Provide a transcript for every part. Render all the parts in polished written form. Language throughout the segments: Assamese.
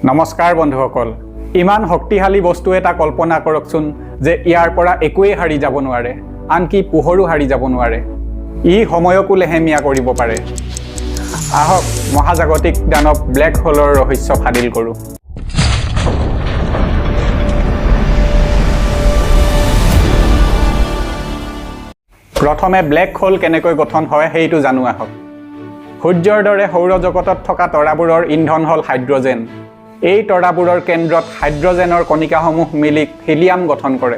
নমস্কাৰ বন্ধুসকল। ইমান শক্তিশালী বস্তু এটা কল্পনা কৰকচোন যে ইয়াৰ পৰা একোৱেই সাৰি যাব নোৱাৰে, আনকি পোহৰো সাৰি যাব নোৱাৰে। ই সময়কো লেহেমীয়া কৰিব পাৰে। আহক, মহাজাগতিক দানৱ ব্লেক হোলৰ ৰহস্য ফাদিল কৰোঁ। প্ৰথমে ব্লেক হোল কেনেকৈ গঠন হয়, সেইটো জানো আহক। সূৰ্যৰ দৰে সৌৰজগতত থকা তৰাবোৰৰ ইন্ধন হ'ল হাইড্ৰজেন। এই তৰাবোৰৰ কেন্দ্ৰত হাইড্ৰজেনৰ কণিকাসমূহ মিলি হিলিয়াম গঠন কৰে,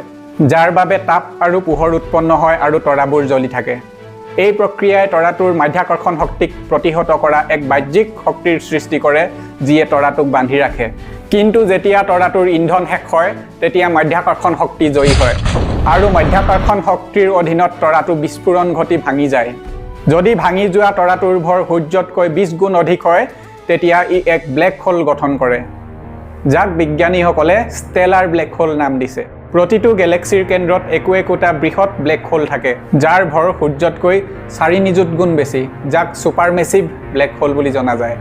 যাৰ বাবে তাপ আৰু পোহৰ উৎপন্ন হয় আৰু তৰাবোৰ জ্বলি থাকে। এই প্ৰক্ৰিয়াই তৰাটোৰ মাধ্যাকৰ্ষণ শক্তিক প্ৰতিহত কৰা এক বাহ্যিক শক্তিৰ সৃষ্টি কৰে, যিয়ে তৰাটোক বান্ধি ৰাখে। কিন্তু যেতিয়া তৰাটোৰ ইন্ধন শেষ হয়, তেতিয়া মাধ্যাকৰ্ষণ শক্তি জয়ী হয় আৰু মাধ্যাকৰ্ষণ শক্তিৰ অধীনত তৰাটো বিস্ফোৰণ ঘটি ভাঙি যায়। যদি ভাঙি যোৱা তৰাটোৰ ভৰ সূৰ্যতকৈ 20 গুণ অধিক হয়, তেতিয়া ই এক ব্লেক হোল গঠন কৰে, যাক বিজ্ঞানীসকলে ষ্টেলাৰ ব্লেক হোল নাম দিছে। প্ৰতিটো গেলেক্সিৰ কেন্দ্ৰত একো একোটা বৃহৎ ব্লেক হোল থাকে, যাৰ ভৰ সূৰ্যতকৈ 4 নিযুত গুণ বেছি, যাক ছুপাৰমেচিভ ব্লেক হোল বুলি জনা যায়।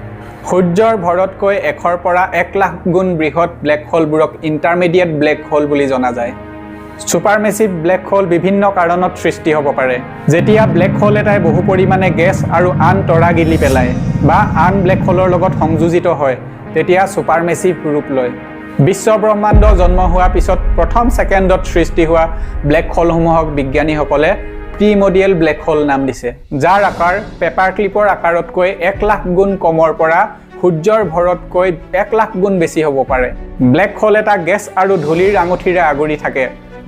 সূৰ্যৰ ভৰতকৈ 100ৰ পৰা 1 লাখ গুণ বৃহৎ ব্লেক হোলবোৰক ইণ্টাৰমিডিয়েট ব্লেক হোল বুলি জনা যায়। ছুপাৰমেচিভ ব্লেক হোল বিভিন্ন কাৰণত সৃষ্টি হ'ব পাৰে। যেতিয়া ব্লেক হোল এটাই বহু পৰিমাণে গেছ আৰু আন তৰা গিলি পেলায় বা আন ব্লেক হোলৰ লগত সংযোজিত হয়, তেতিয়া ছুপাৰমেচিভ ৰূপ লয়। বিশ্ব ব্ৰহ্মাণ্ড জন্ম হোৱাৰ পিছত প্ৰথম ছেকেণ্ডত সৃষ্টি হোৱা ব্লেক হোলসমূহক বিজ্ঞানীসকলে প্ৰিমৰ্ডিয়েল ব্লেক হোল নাম দিছে, যাৰ আকাৰ পেপাৰ ক্লিপৰ আকাৰতকৈ 1 লাখ গুণ কমৰ পৰা সূৰ্যৰ ভৰতকৈ 1 লাখ গুণ বেছি হ'ব পাৰে। ব্লেক হোল এটা গেছ আৰু ধূলিৰ আঙুঠিৰে আগুৰি থাকে,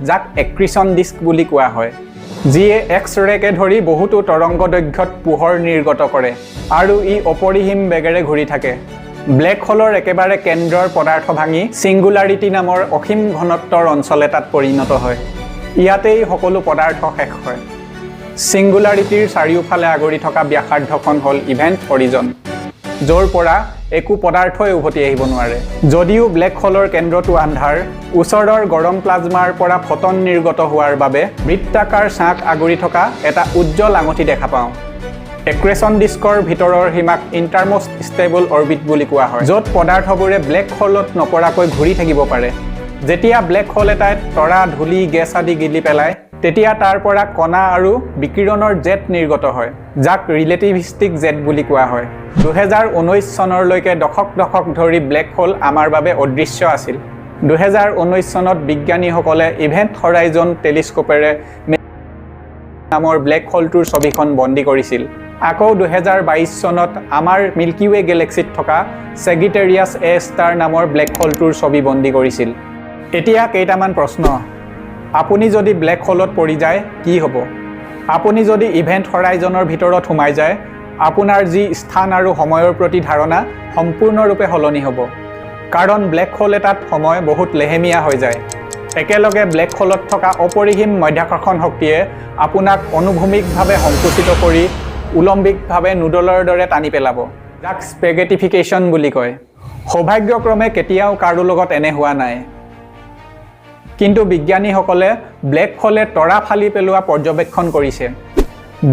যাক এক্ৰিচন ডিস্ক বুলি কোৱা হয়, যিয়ে এক্স ৰেকে ধৰি বহুতো তৰংগ দৈৰ্ঘ্যত পোহৰ নিৰ্গত কৰে আৰু ই অপৰিসীম বেগেৰে ঘূৰি থাকে। ব্লেক হোলৰ একেবাৰে কেন্দ্ৰৰ পদাৰ্থ ভাঙি ছিংগুলাৰিটি নামৰ অসীম ঘনত্বৰ অঞ্চল এটাত পৰিণত হয়। ইয়াতেই সকলো পদাৰ্থ শেষ হয়। ছিংগুলাৰিটিৰ চাৰিওফালে আগুৰি থকা ব্যাসাৰ্ধখন হ'ল ইভেণ্ট হৰিজন, য'ৰ পৰা একো পদাৰ্থই উভতি আহিব নোৱাৰে। যদিও ব্লেক হোলৰ কেন্দ্ৰটো আন্ধাৰ, ওচৰৰ গৰম প্লাজমাৰ পৰা ফটন নিৰ্গত হোৱাৰ বাবে বৃত্তাকাৰ ছাঁক আগুৰি থকা এটা উজ্জ্বল আঙুঠি দেখা পাওঁ। এক্ৰেচন ডিস্কৰ ভিতৰৰ সীমাক ইণ্টাৰমষ্ট ষ্টেবল অৰবিট বুলি কোৱা হয়, য'ত পদাৰ্থবোৰে ব্লেক হোলত নপৰাকৈ ঘূৰি থাকিব পাৰে। যেতিয়া ব্লেক হোল এটাই তৰা, ধূলি, গেছ আদি গিলি পেলায়, তেতিয়া তাৰ পৰা কণা আৰু বিকিৰণৰ জেট নিৰ্গত হয়, যাক ৰিলেটিভিষ্টিক জেট বুলি কোৱা হয়। 2019 চনলৈকে দশক দশক ধৰি ব্লেক হোল আমাৰ বাবে অদৃশ্য আছিল। 2019 চনত বিজ্ঞানীসকলে ইভেণ্ট হৰাইজন টেলিস্কোপেৰে নামৰ ব্লেক হোলটোৰ ছবিখন বন্দী কৰিছিল। আকৌ 2022 চনত আমাৰ মিল্কী ৱে গেলেক্সিত থকা ছেগিটেৰিয়াছ এ ষ্টাৰ নামৰ ব্লেক হোলটোৰ ছবি বন্দী কৰিছিল। এতিয়া কেইটামান প্ৰশ্ন। আপুনি যদি ব্লেক হোলত পৰি যায়, কি হ'ব? আপুনি যদি ইভেণ্ট হৰাইজনৰ ভিতৰত সোমাই যায়, আপোনাৰ যি স্থান আৰু সময়ৰ প্ৰতি ধাৰণা সম্পূৰ্ণৰূপে সলনি হ'ব, কাৰণ ব্লেক হোল এটাত সময় বহুত লেহেমীয়া হৈ যায়। একেলগে ব্লেক হোলত থকা অপৰিসীম মাধ্যাকৰ্ষণ শক্তিয়ে আপোনাক অনুভূমিকভাৱে সংকুচিত কৰি উলম্বিকভাৱে নুডলৰ দৰে টানি পেলাব, যাক স্পেগেটিফিকেশ্যন বুলি কয়। সৌভাগ্যক্ৰমে কেতিয়াও কাৰো লগত এনে হোৱা নাই। কিন্তু বিজ্ঞানীসকলে ব্লেক হোলে তৰা ফালি পেলোৱা পৰ্যবেক্ষণ কৰিছে।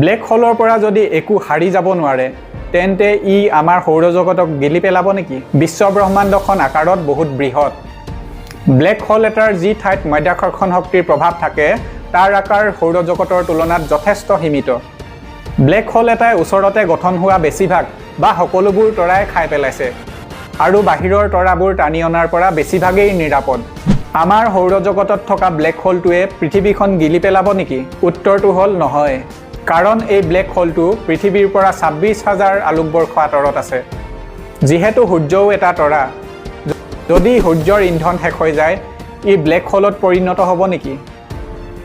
ব্লেক হোলৰ পৰা যদি একো সাৰি যাব নোৱাৰে, তেন্তে ই আমাৰ সৌৰজগতক গিলি পেলাব নেকি? বিশ্ব ব্ৰহ্মাণ্ডখন আকাৰত বহুত বৃহৎ। ব্লেক হোল এটাৰ যি ঠাইত মাধ্যাকৰ্ষণ শক্তিৰ প্ৰভাৱ থাকে, তাৰ আকাৰ সৌৰজগতৰ তুলনাত যথেষ্ট সীমিত। ব্লেক হোল এটাই ওচৰতে গঠন হোৱা বেছিভাগ বা সকলোবোৰ তৰাই খাই পেলাইছে আৰু বাহিৰৰ তৰাবোৰ টানি অনাৰ পৰা বেছিভাগেই নিৰাপদ। আমাৰ সৌৰজগতত থকা ব্লেক হোলটোৱে পৃথিৱীখন গিলি পেলাব নেকি? উত্তৰটো হ'ল নহয়, কাৰণ এই ব্লেক হোলটো পৃথিৱীৰ পৰা 26,000 আলোকবৰ্ষ আঁতৰত আছে। যিহেতু সূৰ্যও এটা তৰা, যদি সূৰ্যৰ ইন্ধন শেষ হৈ যায়, ই ব্লেক হোলত পৰিণত হ'ব নেকি?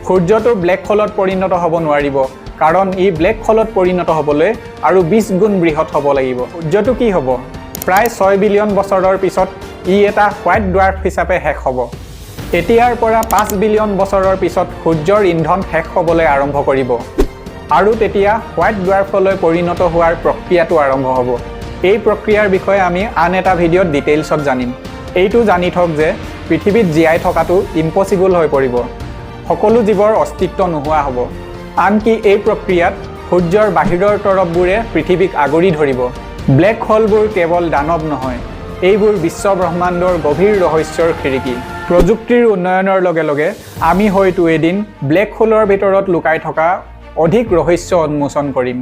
সূৰ্যটো ব্লেক হোলত পৰিণত হ'ব নোৱাৰিব, কাৰণ ই ব্লেক হোলত পৰিণত হ'বলৈ আৰু 20 গুণ বৃহৎ হ'ব লাগিব। সূৰ্যটো কি হ'ব? প্ৰায় 6 বিলিয়ন বছৰৰ পিছত ই এটা হোৱাইট ডোৱাৰ্ফ হিচাপে শেষ হ'ব। এতিয়াৰ পৰা 5 বিলিয়ন বছৰৰ পিছত সূৰ্যৰ ইন্ধন শেষ হ'বলৈ আৰম্ভ কৰিব আৰু তেতিয়া হোৱাইট ডোৱাৰ্ফলৈ পৰিণত হোৱাৰ প্ৰক্ৰিয়াটো আৰম্ভ হ'ব। এই প্ৰক্ৰিয়াৰ বিষয়ে আমি আন এটা ভিডিঅ'ত ডিটেইলছত জানিম। এইটো জানি থওক যে পৃথিৱীত জীয়াই থকাটো ইম্পচিবল হৈ পৰিব। সকলো জীৱৰ অস্তিত্ব নোহোৱা হ'ব। আনকি এই প্ৰক্ৰিয়াত সূৰ্যৰ বাহিৰৰ তৰপবোৰে পৃথিৱীক আগুৰি ধৰিব। ব্লেক হোলবোৰ কেৱল দানৱ নহয়, এইবোৰ বিশ্বব্ৰহ্মাণ্ডৰ গভীৰ ৰহস্যৰ খিৰিকী। প্ৰযুক্তিৰ উন্নয়নৰ লগে লগে আমি হয়তো এদিন ব্লেক হোলৰ ভিতৰত লুকাই থকা অধিক ৰহস্য উন্মোচন কৰিম।